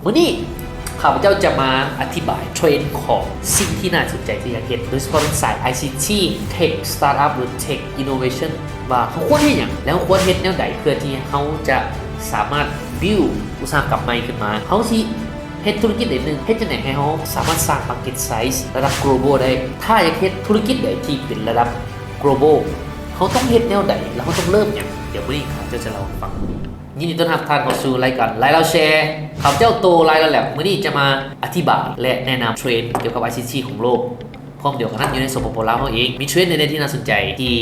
ມື້ນີ້ຂ້າພະເຈົ້າຈະມາອະທິບາຍເທຣນຂອງສິ່ງທີ່ໜ້າສົນໃຈທີ່ຢາກເຮັດ, ໂດຍສະເພາະເປັນສາຍ ໄອຊີທີ Tech Startup ຫຼື Tech Innovation ວ່າເຮົາຄວນເຮັດຫຍັງ ແລະ ເຮົາຄວນເຮັດແນວໃດ ເພື່ອທີ່ເຮົາຈະສາມາດ build ອຸດສາຫະກຳໃໝ່ຂຶ້ນມາ. ເຮົາຊິເຮັດທຸລະກິດໃດໜຶ່ງ ເຮັດຈັ່ງໃດໃຫ້ເຮົາສາມາດສ້າງ market size ລະດັບ global ໄດ້. ຖ້າຢາກເຮັດທຸລະກິດໃດທີ່ເປັນລະດັບ global ເຮົາຕ້ອງເຮັດແນວໃດ ແລະ ເຮົາຕ້ອງເລີ່ມຫຍັງ? ດຽວມື້ນີ້ຂ້າພະເຈົ້າຈະເລົ່າໃຫ້ຟັງ. ຍິນດີຕ້ອນຮັບທ່ານເຂົ້າສູ່ລາຍການ Live ລາວແຊ. ຂ້າພະເຈົ້າໂຕ Live ລາວແລັບ ມື້ນີ້ຈະມາອະທິບາຍ ແລະ ແນະນຳເທຣນກ່ຽວກັບ ໄອຊີທີ ຂອງໂລກ. ພ້ອມດຽວກັນນັ້ນ ຢູ່ໃນ ສປປ ລາວ ເຮົາເອງ ມີເທຣນໃດໆທີ່ໜ້າສົນໃຈ ທີ່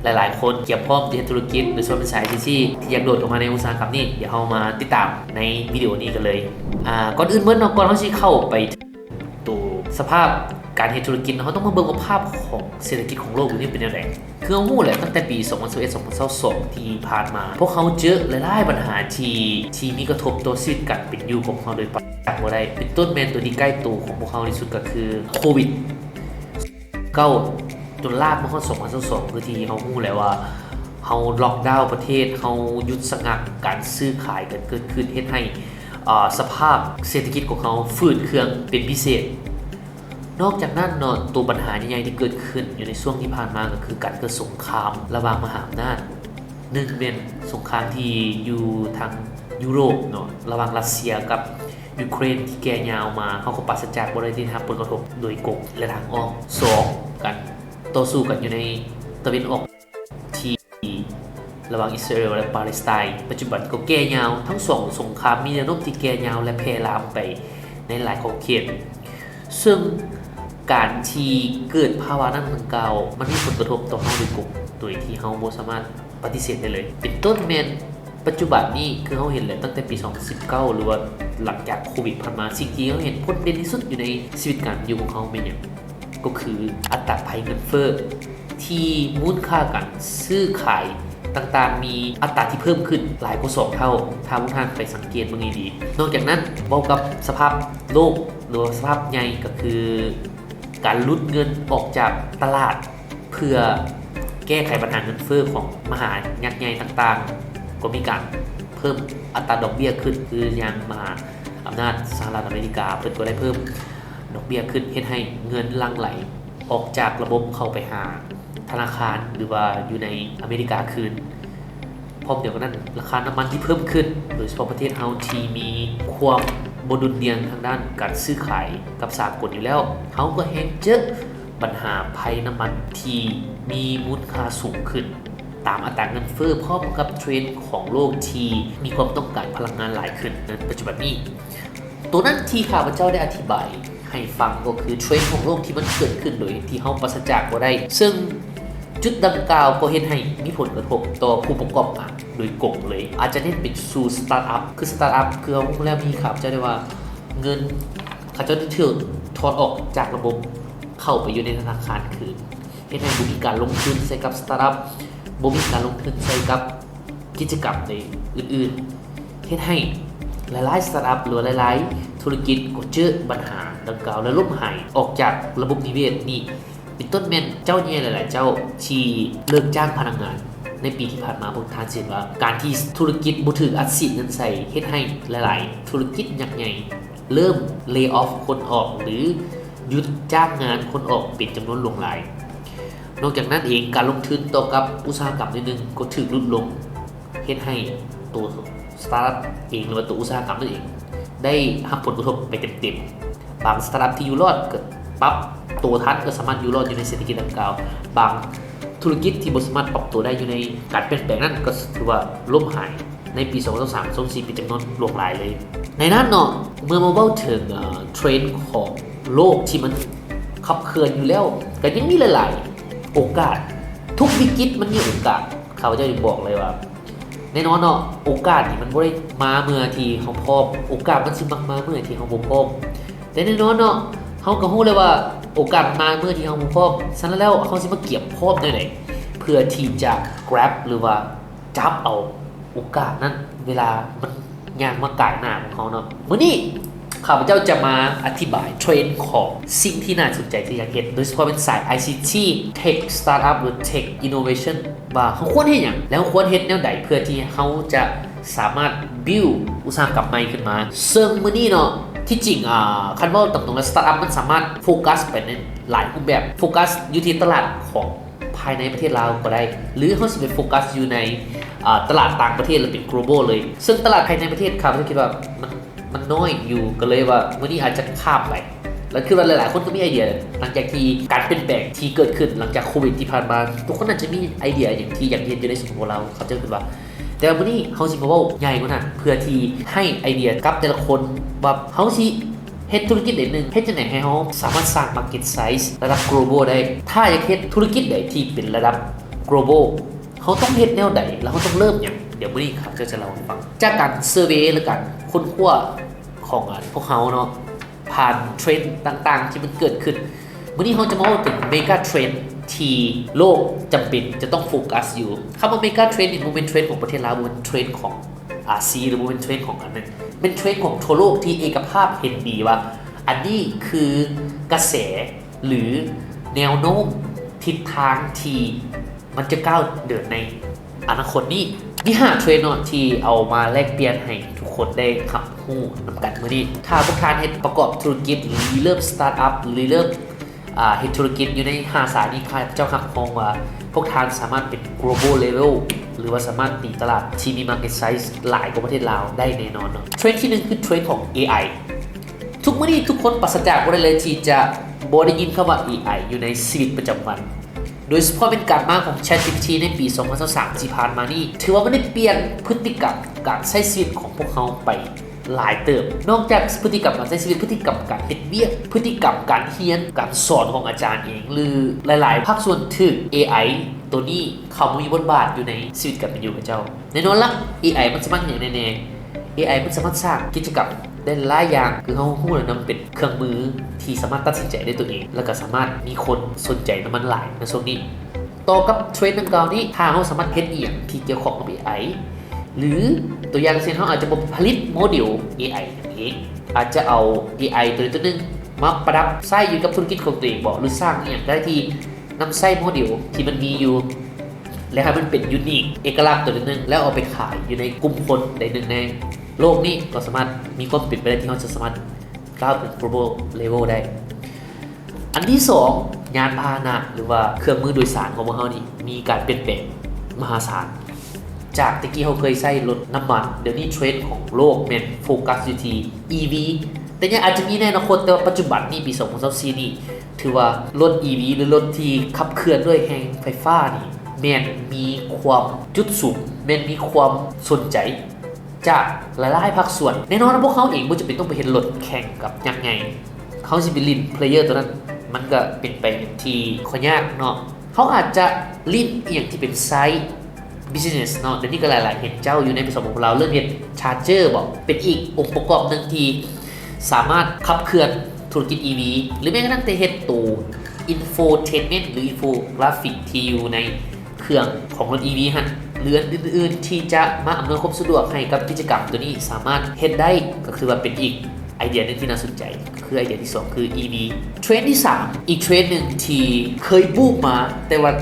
ຫຼາຍໆຄົນກຽມພ້ອມທີ່ເຮັດທຸລະກິດ ໂດຍສະເພາະເປັນສາຍ ໄອຊີທີ ທີ່ຢາກໂດດເຂົ້າມາໃນອຸດສາຫະກຳນີ້. ດຽວເຮົາມາຕິດຕາມໃນວິດີໂອນີ້ກັນເລີຍ. ອາ ກ່ອນອື່ນເໝິດເນາະ ກ່ອນເຮົາຊິເຂົ້າໄປ ໂຕສະພາບການເຮັດທຸລະກິດເນາະ ເຮົາຕ້ອງມາເບິ່ງວ່າພາບຂອງເສດຖະກິດຂອງໂລກດຽວນີ້ເປັນແນວໃດ. ຄືເຮົາຮູ້ແຫຼະ ຕັ້ງແຕ່ປີສອງພັນຊາວເອັດ ສອງພັນຊາວສອງທີ່ຜ່ານມາ ພວກເຮົາເຈີຫຼາຍໆບັນຫາທີ່ ທີ່ມີກະທົບຕໍ່ຊີວິດການເປັນຢູ່ຂອງພວກເຮົາໂດຍປາສຈາກບໍ່ໄດ້. ເປັນຕົ້ນແມ່ນໂຕທີ່ໃກ້ໂຕຂອງພວກເຮົາທີ່ສຸດກໍຄືໂຄວິດ ເກົ້າ ຈົນລາກມາຮອດສອງພັນຊາວສອງ ຄືທີ່ເຮົາຮູ້ແຫຼະວ່າ ເຮົາລັອກດາວປະເທດ, ເຮົາຢຸດສະງັກການຊື້ຂາຍກັນເກີດຂຶ້ນ, ເຮັດໃຫ້ ອາ ສະພາບເສດຖະກິດຂອງເຮົາຝືດເຄືອງເປັນພິເສດ. ນອກຈາກນັ້ນເນາະ ໂຕບັນຫາໃຫຍ່ໆທີ່ເກີດຂຶ້ນຢູ່ໃນຊ່ວງທີ່ຜ່ານມາ ກໍຄືການເກີດສົງຄາມລະຫວ່າງມະຫາອຳນາດ. ໜຶ່ງແມ່ນສົງຄາມທີ່ຢູ່ທາງຢູໂຣບເນາະ ລະຫວ່າງຣັດເຊຍກັບຢູເຄຣນທີ່ແກ່ຍາວມາ, ເຮົາກໍປາສະຈາກບໍ່ໄດ້ທີ່ໄດ້ຮັບຜົນກະທົບໂດຍກົງ ແລະ ທາງອ້ອມ. ສອງ ການຕໍ່ສູ້ກັນຢູ່ໃນຕາເວັນອອກ ທີ່ລະຫວ່າງອິດສະຣາເອວ ແລະ ປາເລສໄຕນ໌ ປັດຈຸບັນກໍແກ່ຍາວ, ທັງສອງສົງຄາມມີແນວໂນ້ມທີ່ແກ່ຍາວ ແລະ ແຜ່ລາມໄປໃນຫຼາຍຂອບເຂດ, ເຊິ່ງການທີ່ເກີດພາວະນັ້ນດັ່ງກ່າວ ມັນມີຜົນກະທົບຕໍ່ເຮົາໂດຍກົງ ໂດຍທີ່ເຮົາບໍ່ສາມາດປະຕິເສດໄດ້ເລີຍ. ເປັນຕົ້ນແມ່ນປັດຈຸບັນນີ້ ຄືເຮົາເຫັນແຫຼະ ຕັ້ງແຕ່ປີສອງພັນສິບເກົ້າ ຫຼືວ່າຫຼັງຈາກໂຄວິດຜ່ານມາ, ສິ່ງທີ່ເຮົາເຫັນພົ້ນເດັ່ນທີ່ສຸດຢູ່ໃນຊີວິດການເປັນຢູ່ຂອງເຮົາແມ່ນຫຍັງ? ກໍຄືອັດຕາໄພເງິນເຟີ້ ທີ່ມູນຄ່າການຊື້ຂາຍຕ່າງໆ ມີອັດຕາທີ່ເພີ່ມຂຶ້ນຫຼາຍກວ່າສອງເທົ່າ ຖ້າພວກທ່ານໄປສັງເກດເບິ່ງດີໆ. ນອກຈາກນັ້ນ ເວົ້າກັບສະພາບໂລກ ຫຼືວ່າສະພາບໃຫຍ່ ກໍຄືການຫຼຸດເງິນອອກຈາກຕະຫຼາດ ເພື່ອແກ້ໄຂບັນຫາເງິນເຟີ້ຂອງມະຫາຍັກໃຫຍ່ຕ່າງໆ ກໍມີການເພີ່ມອັດຕາດອກເບ້ຍຂຶ້ນ ຄືຢ່າງມະຫາອຳນາດສະຫະລັດອາເມລິກາ ເພິ່ນກໍໄດ້ເພີ່ມ ດອກເບ້ຍຂຶ້ນ ເຮັດໃຫ້ເງິນຫຼັ່ງໄຫຼອອກຈາກລະບົບເຂົ້າໄປຫາທະນາຄານ ຫຼືວ່າຢູ່ໃນອາເມລິກາຄືນ. ພ້ອມດຽວກັນນັ້ນ ລາຄານ້ຳມັນທີ່ເພີ່ມຂຶ້ນ ໂດຍສະເພາະປະເທດເຮົາທີ່ມີຄວາມບໍ່ດຸ່ນດ່ຽງທາງດ້ານການຊື້ຂາຍກັບສາກົນຢູ່ແລ້ວ, ເຮົາກໍແຮ່ງເຈີບັນຫາໄພນ້ຳມັນທີ່ມີມູນຄ່າສູງຂຶ້ນ ຕາມອັດຕາເງິນເຟີ້ ພ້ອມກັບເທຣນຂອງໂລກທີ່ມີຄວາມຕ້ອງການພະລັງງານຫຼາຍຂຶ້ນໃນປັດຈຸບັນນີ້. ໂຕນັ້ນທີ່ຂ້າພະເຈົ້າໄດ້ອະທິບາຍໃຫ້ຟັງກໍຄືເທຣນຂອງໂລກທີ່ມັນເກີດຂຶ້ນໂດຍທີ່ເຮົາປາສະຈາກບໍ່ໄດ້, ເຊິ່ງຈຸດດັ່ງກ່າວກໍເຮັດໃຫ້ມີຜົນກະທົບຕໍ່ຜູ້ປະກອບການໂດຍກົງເລີຍ. ອາດຈະເນັ້ນໄປສູ່ສະຕາດອັບ, ຄືສະຕາດອັບ ຄືເຮົາຮູ້ແລ້ວ ມີຂ້າພະເຈົ້າໄດ້ວ່າເງິນເຂົາເຈົ້າໄດ້ຖືກຖອນອອກຈາກລະບົບ ເຂົ້າໄປຢູ່ໃນທະນາຄານຄືນ, ເຮັດໃຫ້ບໍ່ມີການລົງທຶນໃສ່ກັບສະຕາດອັບ, ບໍ່ມີການລົງທຶນໃສ່ກັບ ກິດຈະກຳໃນອື່ນໆ ເຮັດໃຫ້ຫຼາຍໆສະຕາດອັບ ຫຼືວ່າຫຼາຍໆທຸລະກິດກໍເຈີບັນຫາດັ່ງກ່າວ ແລະ ລົ້ມຫາຍອອກຈາກລະບົບນິເວດນີ້ ເປັນຕົ້ນແມ່ນເຈົ້າໃຫຍ່ຫຼາຍໆເຈົ້າທີ່ເລີກຈ້າງພະນັກງານໃນປີທີ່ຜ່ານມາ. ພວກທ່ານເຫັນວ່າການທີ່ທຸລະກິດບໍ່ຖືກອັດສີດເງິນໃສ່ ເຮັດໃຫ້ຫຼາຍໆທຸລະກິດຍັກໃຫຍ່ເລີ່ມ lay off ຄົນອອກ ຫຼື ຢຸດຈ້າງງານຄົນອອກເປັນຈຳນວນຫຼວງຫຼາຍ. ນອກຈາກນັ້ນເອງ ການລົງທຶນຕໍ່ກັບອຸດສາຫະກຳໜ້ອຍໜຶ່ງກໍຖືກຫຼຸດລົງ ເຮັດໃຫ້ໂຕສະຕາດອັບເອງ ຫຼືວ່າໂຕອຸດສາຫະກຳນັ້ນເອງ ໄດ້ຮັບຜົນກະທົບໄປເຕັມໆ. ບາງສະຕາດອັບທີ່ຢູ່ລອດກໍປັບໂຕທັນ ກໍສາມາດຢູ່ລອດຢູ່ໃນເສດຖະກິດດັ່ງກ່າວ, ບາງທຸລະກິດທີ່ບໍ່ສາມາດປັບໂຕໄດ້ຢູ່ໃນການປ່ຽນແປງນັ້ນ ກໍຖືວ່າລົ້ມຫາຍໃນປີສອງພັນຊາວສາມ ສອງພັນຊາວສີ່ ເປັນຈຳນວນຫຼວງຫຼາຍເລີຍ. ໃນນັ້ນເນາະ ເມື່ອມາເວົ້າເຖິງ ເອີ ເທຣນຂອງໂລກທີ່ມັນຂັບເຄື່ອນຢູ່ແລ້ວ ກໍຍັງມີຫຼາຍໆໂອກາດ. ທຸກວິກິດມັນມີໂອກາດ. ຂ້າພະເຈົ້າຢາກບອກເລີຍວ່າ ແນ່ນອນເນາະ ໂອກາດນີ້ມັນບໍ່ໄດ້ມາເມື່ອທີ່ເຮົາພ້ອມ, ໂອກາດມັນຊິມັກມາເມື່ອທີ່ເຮົາບໍ່ພ້ອມ. ແຕ່ແນ່ນອນເນາະ ເຮົາກໍຮູ້ແລ້ວວ່າໂອກາດມັນມາເມື່ອທີ່ເຮົາບໍ່ພ້ອມ, ສະນັ້ນແລ້ວເຮົາຊິມາກຽມພ້ອມແນວໃດ ເພື່ອທີ່ຈະ grab ຫຼືວ່າຈັບເອົາໂອກາດນັ້ນ ເວລາມັນຍ່າງມາກາຍໜ້າຂອງເຮົາເນາະ. ມື້ນີ້ ຂ້າພະເຈົ້າຈະມາອະທິບາຍເທຣນຂອງສິ່ງທີ່ໜ້າສົນໃຈທີ່ຢາກເຮັດ, ໂດຍສະເພາະເປັນສາຍ ໄອຊີທີ Tech Startup ຫຼື Tech Innovation ວ່າເຮົາຄວນເຮັດຫຍັງ ແລະ ເຮົາຄວນເຮັດແນວໃດ ເພື່ອທີ່ເຮົາຈະ ສາມາດ build ອຸດສາຫະກຳໃໝ່ຂຶ້ນມາ. ເຊິ່ງມື້ນີ້ເນາະ ທີ່ຈິງ ອາ ຄັນເວົ້າຕາມຕົງແລ້ວ ສະຕາດອັບມັນສາມາດໂຟກັສໄປໃນຫຼາຍຮູບແບບ, ໂຟກັສຢູ່ທີ່ຕະຫຼາດຂອງພາຍໃນປະເທດລາວກໍໄດ້ ຫຼືເຮົາຊິໄປໂຟກັສຢູ່ໃນ ອາ ຕະຫຼາດຕ່າງປະເທດ ຫຼືເປັນ global ເລີຍ. ເຊິ່ງຕະຫຼາດພາຍໃນປະເທດ ຂ້າພະເຈົ້າຄິດວ່າມັນ ມັນນ້ອຍຢູ່ ກໍເລີຍວ່າມື້ນີ້ອາດຈະຂ້າມໄປ ແລ້ວຄິດວ່າຫຼາຍໆຄົນກໍມີໄອເດຍ ຫຼັງຈາກທີ່ການປ່ຽນແປງທີ່ເກີດຂຶ້ນຫຼັງຈາກໂຄວິດທີ່ຜ່ານມາ ທຸກຄົນອາດຈະມີໄອເດຍຫຍັງທີ່ຢາກເຮັດຢູ່ໃນສປປລາວ ເຂົາເຈົ້າຄິດວ່າ. ແຕ່ວ່າມື້ນີ້ເຮົາຊິມາເວົ້າໃຫຍ່ກວ່ານັ້ນ ເພື່ອທີ່ໃຫ້ໄອເດຍກັບແຕ່ລະຄົນວ່າເຮົາຊິເຮັດທຸລະກິດໃດໜຶ່ງ ເຮັດຈັ່ງໃດໃຫ້ເຮົາສາມາດສ້າງ market size ລະດັບ global ໄດ້. ຖ້າຢາກເຮັດທຸລະກິດໃດທີ່ເປັນລະດັບ global ເຮົາຕ້ອງເຮັດແນວໃດ ແລະເຮົາຕ້ອງເລີ່ມຫຍັງ? ດຽວມື້ນີ້ຂ້າພະເຈົ້າຈະເລົ່າໃຫ້ຟັງ ຈາກການ survey ແລະການຄົ້ນຄວ້າຂອງ ອາ ພວກເຮົາເນາະ ຜ່ານເທຣນຕ່າງໆທີ່ມັນເກີດຂຶ້ນ. ມື້ນີ້ເຮົາຈະມາເວົ້າເຖິງ mega trend ທີ່ໂລກຈຳເປັນຈະຕ້ອງໂຟກັສຢູ່. ຄຳວ່າ mega trend ນີ້ບໍ່ແມ່ນເທຣນຂອງປະເທດລາວ, ບໍ່ແມ່ນເທຣນຂອງອາຊີ ຫຼືບໍ່ແມ່ນເທຣນຂອງອັນນັ້ນ, ແມ່ນເທຣນຂອງທົ່ວໂລກທີ່ເອກະພາບເຫັນດີວ່າ ອັນນີ້ຄືກະແສ ຫຼືແນວໂນ້ມທິດທາງທີ່ ມັນຈະກ້າວເດີນໃນອະນາຄົດນີ້. ມີຫ້າເທຣນເນາະ ທີ່ເອົາມາແລກປ່ຽນໃຫ້ທຸກຄົນໄດ້ຮັບຮູ້ນຳກັນມື້ນີ້. ຖ້າພວກທ່ານເຮັດປະກອບທຸລະກິດ ຫຼືເລີ່ມ start up ຫຼືເລີ່ມ ອາ ເຮັດທຸລະກິດຢູ່ໃນຫ້າສາຍນີ້, ຂ້າພະເຈົ້າຮັບຮອງວ່າພວກທ່ານສາມາດເປັນ global level ຫຼືວ່າສາມາດຕີຕະຫຼາດທີ່ມີ market size ຫຼາຍກວ່າປະເທດລາວໄດ້ແນ່ນອນເນາະ. ເທຣນທີໜຶ່ງຄືເທຣນຂອງ ເອໄອ. ທຸກມື້ນີ້ທຸກຄົນປາສະຈາກບໍ່ໄດ້ເລີຍທີ່ຈະບໍ່ໄດ້ຍິນຄຳວ່າ ເອໄອ ຢູ່ໃນຊີວິດປະຈຳວັນ. ໂດຍສະເພາະແມ່ນການມາຂອງ ChatGPT ໃນປີສອງພັນຊາວສາມທີ່ຜ່ານມານີ້ ຖືວ່າມັນໄດ້ປ່ຽນພຶດຕິກຳການໃຊ້ຊີວິດຂອງພວກເຮົາໄປຫຼາຍເຕີບ. ນອກຈາກພຶດຕິກຳການໃຊ້ຊີວິດ, ພຶດຕິກຳການເຮັດວຽກ, ພຶດຕິກຳການຮຽນການສອນຂອງອາຈານເອງ ຫຼືຫຼາຍໆພາກສ່ວນຖືກ ເອໄອ ໂຕນີ້ເຂົ້າມາມີບົດບາດຢູ່ໃນຊີວິດການເປັນຢູ່ຂອງເຈົ້າ. ແນ່ນອນລະ ເອໄອ ມັນສາມາດເຮັດຫຍັງໄດ້ແນ່? ເອໄອ ມັນສາມາດສ້າງກິດຈະກຳໄດ້ຫຼາຍຢ່າງ ຄືເຮົາຮູ້ແລ້ວນະ, ມັນເປັນເຄື່ອງມືທີ່ສາມາດຕັດສິນໃຈໄດ້ຕົວເອງ ແລ້ວກໍສາມາດມີຄົນສົນໃຈນຳມັນຫຼາຍໃນຊ່ວງນີ້. ຕໍ່ກັບເທຣນດັ່ງກ່າວນີ້, ຖ້າເຮົາສາມາດເຮັດອີ່ຫຍັງທີ່ກ່ຽວຂ້ອງກັບ ເອໄອ ຫຼືຕົວຢ່າງເຊັ່ນ ເຮົາອາດຈະບໍ່ຜະລິດໂມເດວ ເອໄອ ນັ້ນເອງ, ອາດຈະເອົາ ເອໄອ ຕົວໃດຕົວໜຶ່ງມາປະດັບໃຊ້ຢູ່ກັບທຸລະກິດຂອງຕົວເອງບໍ ຫຼືສ້າງອີ່ຫຍັງກໍໄດ້ທີ່ ນຳໃຊ້ໂມເດວທີ່ມັນມີຢູ່ ແລະໃຫ້ມັນເປັນ unique ເອກະລັກຕົວໜຶ່ງ ແລ້ວເອົາໄປຂາຍຢູ່ໃນກຸ່ມຄົນໃດໜຶ່ງໃນໂລກນີ້ ກໍສາມາດມີຄວາມເປັນໄປໄດ້ທີ່ເຮົາຈະສາມາດກ້າວເປັນ global level ໄດ້. ອັນທີສອງ ຍານພາຫະນະ ຫຼືວ່າເຄື່ອງມືໂດຍສານຂອງພວກເຮົານີ້ມີການປ່ຽນແປງມະຫາສານ. ຈາກແຕ່ກີ້ເຮົາເຄີຍໃຊ້ລົດນ້ຳມັນ, ດຽວນີ້ເທຣນຂອງໂລກແມ່ນໂຟກັສຢູ່ທີ່ ອີ ວີ ແຕ່ຍັງອາດຈະມີໃນອະນາຄົດ, ແຕ່ວ່າປັດຈຸບັນນີ້ ປີສອງພັນຊາວສີ່ນີ້ ຖືວ່າລົດ ອີ ວີ ຫຼືລົດທີ່ຂັບເຄື່ອນດ້ວຍແຮງໄຟຟ້ານີ້ ແມ່ນມີຄວາມຈຸດສຸມ, ແມ່ນມີຄວາມສົນໃຈຈາກຫຼາຍໆພາກສ່ວນ. ແນ່ນອນວ່າພວກເຮົາເອງບໍ່ຈຳເປັນຕ້ອງໄປເຮັດລົດແຂ່ງກັບຍັກໃຫຍ່, ເຮົາຊິໄປຫຼິ້ນ player ຕົວນັ້ນ ມັນກໍເປັນໄປທີ່ຂ້ອຍຍາກເນາະ. ເຮົາອາດຈະຫຼິ້ນອີ່ຫຍັງທີ່ເປັນ side business ເນາະ, ດຽວນີ້ກໍຫຼາຍໆເຫັນເຈົ້າຢູ່ໃນ ສປປ ລາວ ເລີ່ມເຮັດ charger ບໍ, ເປັນອີກອົງປະກອບໜຶ່ງທີ່ສາມາດຂັບເຄື່ອນທຸລະກິດ ອີ ວີ ຫຼືແມ້ກະທັ້ງແຕ່ເຮັດໂຕ infotainment ຫຼື infographic ທີ່ຢູ່ໃນເຄື່ອງຂອງລົດ ອີ ວີ ຫັ້ນ ຫຼືອັນອື່ນໆທີ່ຈະມາອຳນວຍຄວາມສະດວກໃຫ້ກັບກິດຈະກຳໂຕນີ້ສາມາດເຮັດໄດ້, ກໍຄືວ່າເປັນອີກ ໄອເດຍໜຶ່ງທີ່ໜ້າສົນໃຈ ຄືໄອເດຍທີສອງ ຄື ອີ ວີ. ເທຣນທີສາມ ອີກເທຣນໜຶ່ງທີ່ເຄີຍບູມມາ ແຕ່ວ່າ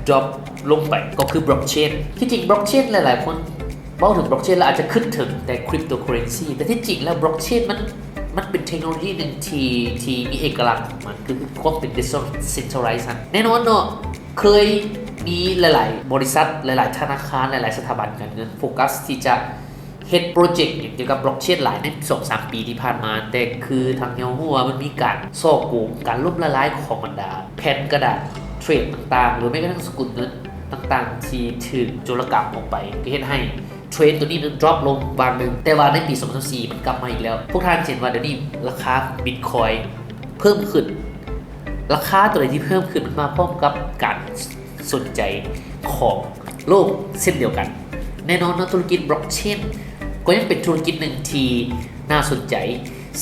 drop ລົງໄປ ກໍຄື blockchain. ທີ່ຈິງ blockchain ຫຼາຍໆຄົນເວົ້າເຖິງ blockchain ແລ້ວອາດຈະຄິດເຖິງແຕ່ cryptocurrency ແຕ່ທີ່ຈິງແລ້ວ blockchain ມັນ ມັນເປັນເທັກໂນໂລຢີໜຶ່ງທີ່ ທີ່ມີເອກະລັກຂອງມັນ ຄືຄວາມເປັນ decentralized ນັ້ນ. ແນ່ນອນເນາະ ເຄີຍມີຫຼາຍໆບໍລິສັດ ຫຼາຍໆທະນາຄານ ຫຼາຍໆສະຖາບັນການເງິນໂຟກັສທີ່ຈະ ເຮັດໂປຣເຈັກຫຍັງກ່ຽວກັບ blockchain ຫຼາຍໃນສອງສາມປີທີ່ຜ່ານມາ, ແຕ່ຄືທາງເຮົາຮູ້ວ່າມັນມີການສໍ້ໂກງ, ການລົ້ມລະລາຍຂອງບັນດາແຜ່ນກະດາດເທຣດຕ່າງໆ ຫຼືແມ້ກະທັ້ງສະກຸນເງິນຕ່າງໆທີ່ຖືກໂຈລະກຳອອກໄປ, ກໍເຮັດໃຫ້ເທຣນໂຕນີ້ນັ້ນ drop ລົງບາງໜຶ່ງ. ແຕ່ວ່າໃນປີສອງພັນຊາວສີ່ມັນກັບມາອີກແລ້ວ. ພວກທ່ານຈະເຫັນວ່າດຽວນີ້ລາຄາຂອງ Bitcoin ເພີ່ມຂຶ້ນ. ລາຄາໂຕໃດທີ່ເພີ່ມຂຶ້ນ ມັນມາພ້ອມກັບການ ສົນໃຈຂອງໂລກເຊັ່ນດຽວກັນ. ແນ່ນອນເນາະ ທຸລະກິດ blockchain ກໍຍັງເປັນທຸລະກິດໜຶ່ງທີ່ໜ້າສົນໃຈ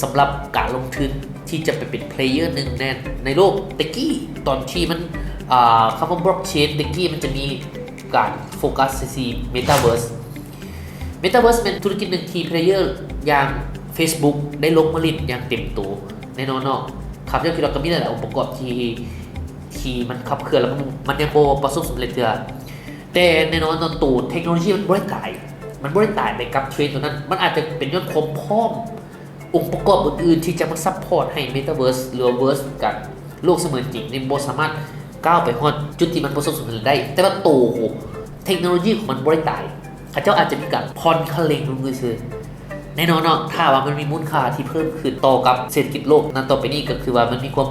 ສຳລັບການລົງທຶນທີ່ຈະໄປເປັນ player ໜຶ່ງໃນ ໃນໂລກ. ແຕ່ກີ້ຕອນທີ່ມັນ ອາ ຄຳວ່າ blockchain ແຕ່ກີ້ມັນຈະມີການໂຟກັສໃສ່ metaverse. Metaverse ແມ່ນທຸລະກິດໜຶ່ງທີ່ player ຢ່າງ Facebook ໄດ້ລົງມາຫຼິ້ນຢ່າງເຕັມໂຕ. ແນ່ນອນເນາະ ຂ້າພະເຈົ້າຄິດວ່າກໍມີຫຼາຍໆອົງປະກອບທີ່ ທີ່ມັນຂັບເຄື່ອນ ແລ້ວມັນ ມັນຍັງບໍ່ປະສົບສຳເລັດເທື່ອ. ແຕ່ແນ່ນອນເນາະ ໂຕເທັກໂນໂລຢີມັນບໍ່ໄດ້ຕາຍ. ມັນບໍ່ໄດ້ຕາຍໄປກັບເທຣນໂຕນັ້ນ, ມັນອາດຈະເປັນຍ້ອນຄວາມພ້ອມ ອົງປະກອບອື່ນໆທີ່ຈະມາຊັບພອດໃຫ້ Metaverse ຫຼືວ່າ Verse ກັບໂລກສະເໝືອນຈິງນີ້ບໍ່ສາມາດກ້າວໄປຮອດຈຸດທີ່ມັນປະສົບສຳເລັດໄດ້, ແຕ່ວ່າໂຕເທັກໂນໂລຢີຂອງມັນບໍ່ໄດ້ຕາຍ. ເຂົາເຈົ້າອາດຈະມີການຜ່ອນຄັນເລັ່ງລົງຊື່ໆ. ແນ່ນອນເນາະ, ຖ້າວ່າມັນມີມູນຄ່າທີ່ເພີ່ມຂຶ້ນຕໍ່ກັບເສດຖະກິດໂລກ ນັບຕໍ່ໄປນີ້ກໍຄືວ່າມັນມີຄວາມ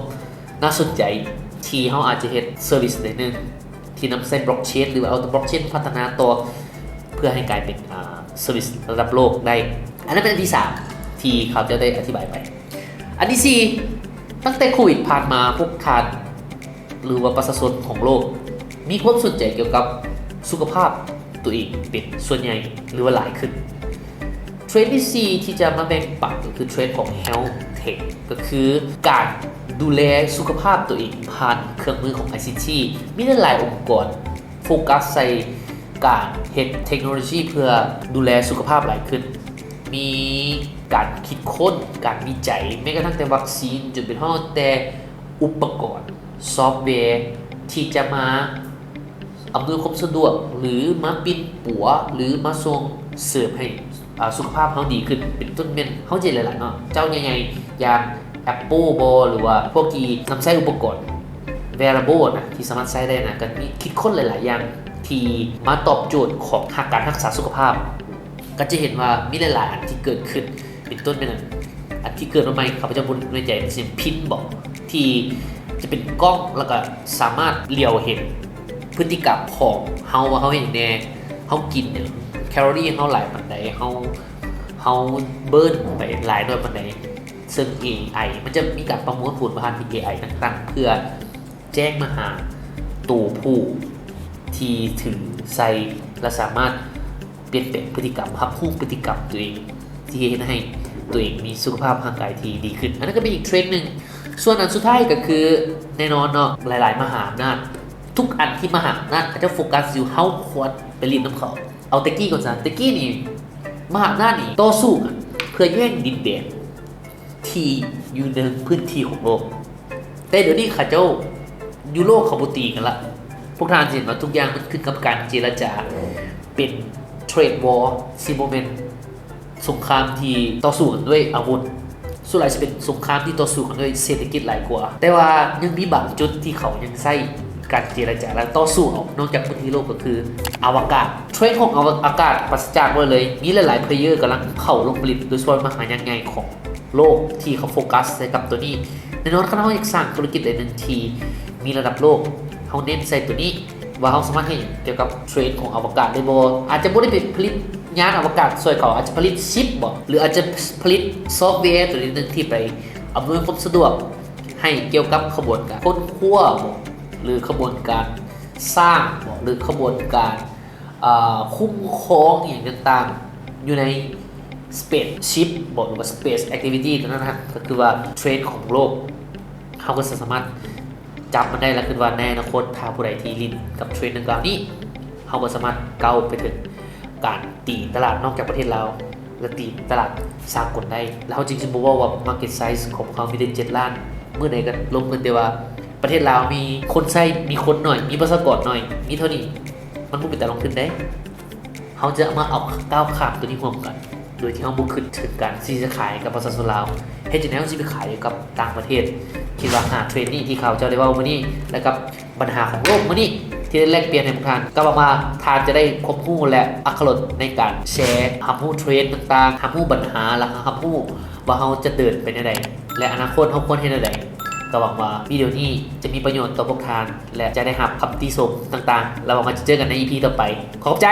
ໜ້າສົນໃຈທີ່ເຮົາອາດຈະເຮັດ service ໃດໜຶ່ງ ທີ່ນຳໃຊ້ blockchain ຫຼືວ່າເອົາ blockchain ພັດທະນາຕໍ່ ເພື່ອໃຫ້ກາຍເປັນ ອ່າ service ລະດັບໂລກໄດ້. ອັນນັ້ນເປັນອັນທີສາມທີ່ຂ້າພະເຈົ້າໄດ້ອະທິບາຍໄປ. ອັນທີສີ່, ຕັ້ງແຕ່ໂຄວິດຜ່ານມາ, ພວກທ່ານ ຫຼືວ່າປະຊາຊົນຂອງໂລກ ມີຄວາມສົນໃຈກ່ຽວກັບສຸຂະພາບຕົວເອງເປັນສ່ວນໃຫຍ່ ຫຼືວ່າຫຼາຍຂຶ້ນ. ເທຣນທີສີ່ທີ່ຈະມາແບ່ງປັນກໍຄືເທຣນຂອງ Health Tech ກໍຄືການດູແລສຸຂະພາບຕົວເອງຜ່ານເຄື່ອງມືຂອງ ໄອຊີທີ. ມີຫຼາຍໆອົງກອນໂຟກັສໃສ່ການເຮັດເທັກໂນໂລຢີເພື່ອດູແລສຸຂະພາບຫຼາຍຂຶ້ນ. ມີການຄິດຄົ້ນ, ການວິໄຈ, ແມ້ກະທັ້ງແຕ່ວັກຊີນ ຈົນໄປຮອດແຕ່ອຸປະກອນ ຊອບແວທີ່ຈະມາອຳນວຍຄວາມສະດວກ ຫຼື ມາປິ່ນປົວ ຫຼື ມາສົ່ງເສີມໃຫ້ ອ່າ ສຸຂະພາບເຮົາດີຂຶ້ນ, ເປັນຕົ້ນແມ່ນເຮົາເຫັນຫຼາຍໆເນາະ, ເຈົ້າໃຫຍ່ໆຢ່າງ Apple ບໍ ຫຼືວ່າພວກທີ່ນຳໃຊ້ອຸປະກອນ wearable ນະ ທີ່ສາມາດໃຊ້ໄດ້ນະ, ກໍມີຄິດຄົ້ນຫຼາຍໆຢ່າງທີ່ມາຕອບໂຈດຂອງການຮັກສາສຸຂະພາບ. ກໍຈະເຫັນວ່າມີຫຼາຍໆອັນທີ່ເກີດຂຶ້ນ ເປັນຕົ້ນແມ່ນອັນ ອັນທີ່ເກີດມາໃໝ່ ຂ້າພະເຈົ້າບໍ່ແນ່ໃຈ ມັນຊິເປັນພິນບໍ ທີ່ຈະເປັນກ້ອງ ແລ້ວກໍສາມາດຫຼຽວເຫັນພຶດຕິກຳຂອງເຮົາວ່າເຮົາເຮັດຫຍັງແດ່, ເຮົາກິນຫຍັງ, ແຄລໍຣີເຮົາຫຼາຍປານໃດ, ເຮົາ ເຮົາເບີນໄປຫຼາຍໜ້ອຍປານໃດ. ເຊິ່ງ ເອໄອ ມັນຈະມີການປະມວນຜົນຜ່ານ ເອໄອ ຕ່າງໆ ເພື່ອ ແຈ້ງມາຫາໂຕຜູ້ທີ່ຖືໃສ່ ແລະ ສາມາດປ່ຽນແປງພຶດຕິກຳ, ຮັບຮູ້ພຶດຕິກຳຕົວເອງ ທີ່ເຮັດໃຫ້ຕົວເອງມີສຸຂະພາບຮ່າງກາຍທີ່ດີຂຶ້ນ. ອັນນັ້ນກໍເປັນອີກເທຣນໜຶ່ງ. ສ່ວນອັນສຸດທ້າຍກໍຄື ແນ່ນອນເນາະ, ຫຼາຍໆມະຫາອຳນາດ, ທຸກອັນທີ່ມະຫາອຳນາດເຂົາເຈົ້າໂຟກັສຢູ່, ເຮົາຄວນໄປຫຼິ້ນນຳເຂົາ. ເອົາແຕ່ກີ້ກ່ອນຊະ, ແຕ່ກີ້ນີ້ມະຫາອຳນາດນີ້ຕໍ່ສູ້ກັນເພື່ອແຍ່ງດິນແດນ ທີ່ຢູ່ໃນພື້ນທີ່ຂອງໂລກ. ແຕ່ດຽວນີ້ເຂົາເຈົ້າຢູ່ໂລກເຂົາບໍ່ຕີກັນລະ. ພວກທ່ານຊິເຫັນວ່າທຸກຢ່າງມັນຂຶ້ນກັບການເຈລະຈາ, ເປັນ trade war ຊິບໍ່ແມ່ນສົງຄາມທີ່ຕໍ່ສູ້ກັນດ້ວຍອາວຸດ, ສ່ວນຫຼາຍຊິເປັນສົງຄາມທີ່ຕໍ່ສູ້ກັນດ້ວຍເສດຖະກິດຫຼາຍກວ່າ. ແຕ່ວ່າຍັງມີບາງຈຸດທີ່ເຂົາຍັງໃຊ້ການເຈລະຈາ ແລະ ຕໍ່ສູ້ເອົາ, ນອກຈາກພື້ນທີ່ໂລກກໍຄືອະວະກາດ. ເທຣນຂອງອະວະ ອາກາດປາສະຈາກບໍ່ໄດ້ເລີຍ, ມີຫຼາຍໆ player ກຳລັງເຂົ້າລົງຜະລິດ, ໂດຍສະເພາະມະຫາຍັກໃຫຍ່ຂອງ ໂລກທີ່ເຂົາໂຟກັສໃສ່ກັບຕົວນີ້. ແນ່ນອນ ຄັນເຮົາຢາກສ້າງທຸລະກິດໃດໜຶ່ງທີ່ມີລະດັບໂລກ, ເຮົາເນັ້ນໃສ່ຕົວນີ້ວ່າເຮົາສາມາດເຮັດຫຍັງກ່ຽວກັບເທຣນຂອງອະວະກາດໄດ້ບໍ່? ອາດຈະບໍ່ໄດ້ໄປຜະລິດຍານອະວະກາດຊ່ວຍເຂົາ, ອາດຈະຜະລິດຊິບບໍ ຫຼື ອາດຈະຜະລິດຊອບແວຕົວໜຶ່ງທີ່ໄປອຳນວຍຄວາມສະດວກໃຫ້ກ່ຽວກັບຂະບວນການຄົ້ນຄວ້າບໍ ຫຼື ຂະບວນການສ້າງບໍ ຫຼື ຂະບວນການ ອາ ຄຸ້ມຄອງອີ່ຫຍັງຕ່າງໆ ຢູ່ໃນ spaceship ບໍ ຫຼືວ່າ space activity ຕົວນັ້ນນະ, ກໍຄືວ່າເທຣນຂອງໂລກ. ເຮົາກໍຈະສາມາດຈັບມັນໄດ້ ແລະ ຄິດວ່າໃນອະນາຄົດ ຖ້າຜູ້ໃດທີ່ຫຼິ້ນກັບເທຣນດັ່ງກ່າວນີ້, ເຮົາກໍສາມາດກ້າວໄປເຖິງການຕີຕະຫຼາດນອກຈາກປະເທດລາວ ແລະ ຕີຕະຫຼາດສາກົນໄດ້. ແລ້ວເຮົາຈຶ່ງຊິບໍ່ເວົ້າວ່າ market size ຂອງພວກເຮົາມີແຕ່ເຈັດລ້ານ, ມື້ໃດກໍລົງເພິ່ນ ແຕ່ວ່າປະເທດລາວມີຄົນໃຊ້, ມີຄົນໜ້ອຍ, ມີປະຊາກອນໜ້ອຍ, ມີເທົ່ານີ້. ມັນບໍ່ເປັນຕາລົງທຶນເດ້. ເຮົາຈະມາເອົາ ກ້າວຂ້າມຕົວນີ້ຮ່ວມກັນ ໂດຍທີ່ເຮົາບໍ່ຄິດເຖິງການທີ່ຈະຂາຍກັບປະຊາຊົນລາວ. ເຮັດຈັ່ງໃດເຮົາຊິໄປຂາຍຢູ່ກັບຕ່າງປະເທດ? ຄິດວ່າຫ້າເທຣນນີ້ທີ່ຂ້າພະເຈົ້າໄດ້ເວົ້າມື້ນີ້ ແລະ ກັບບັນຫາຂອງໂລກມື້ນີ້ ທີ່ໄດ້ແລກປ່ຽນໃຫ້ພວກທ່ານ, ກໍຫວັງວ່າທ່ານຈະໄດ້ຄວາມຮູ້ ແລະ ອັດຕະລົດໃນການແຊ ຮັບຮູ້ເທຣນຕ່າງໆ, ຮັບຮູ້ບັນຫາ ແລະ ຮັບຮູ້ວ່າເຮົາຈະເດີນໄປແນວໃດ ແລະ ອະນາຄົດເຮົາຄວນເຮັດແນວໃດ. ກໍຫວັງວ່າວິດີໂອນີ້ຈະມີປະໂຫຍດຕໍ່ພວກທ່ານ ແລະ ຈະໄດ້ຮັບຄຳຕິຊົມຕ່າງໆ ແລະ ຫວັງວ່າຈະເຈີກັນໃນ ອີ ພີ ຕໍ່ໄປ. ຂອບໃຈ.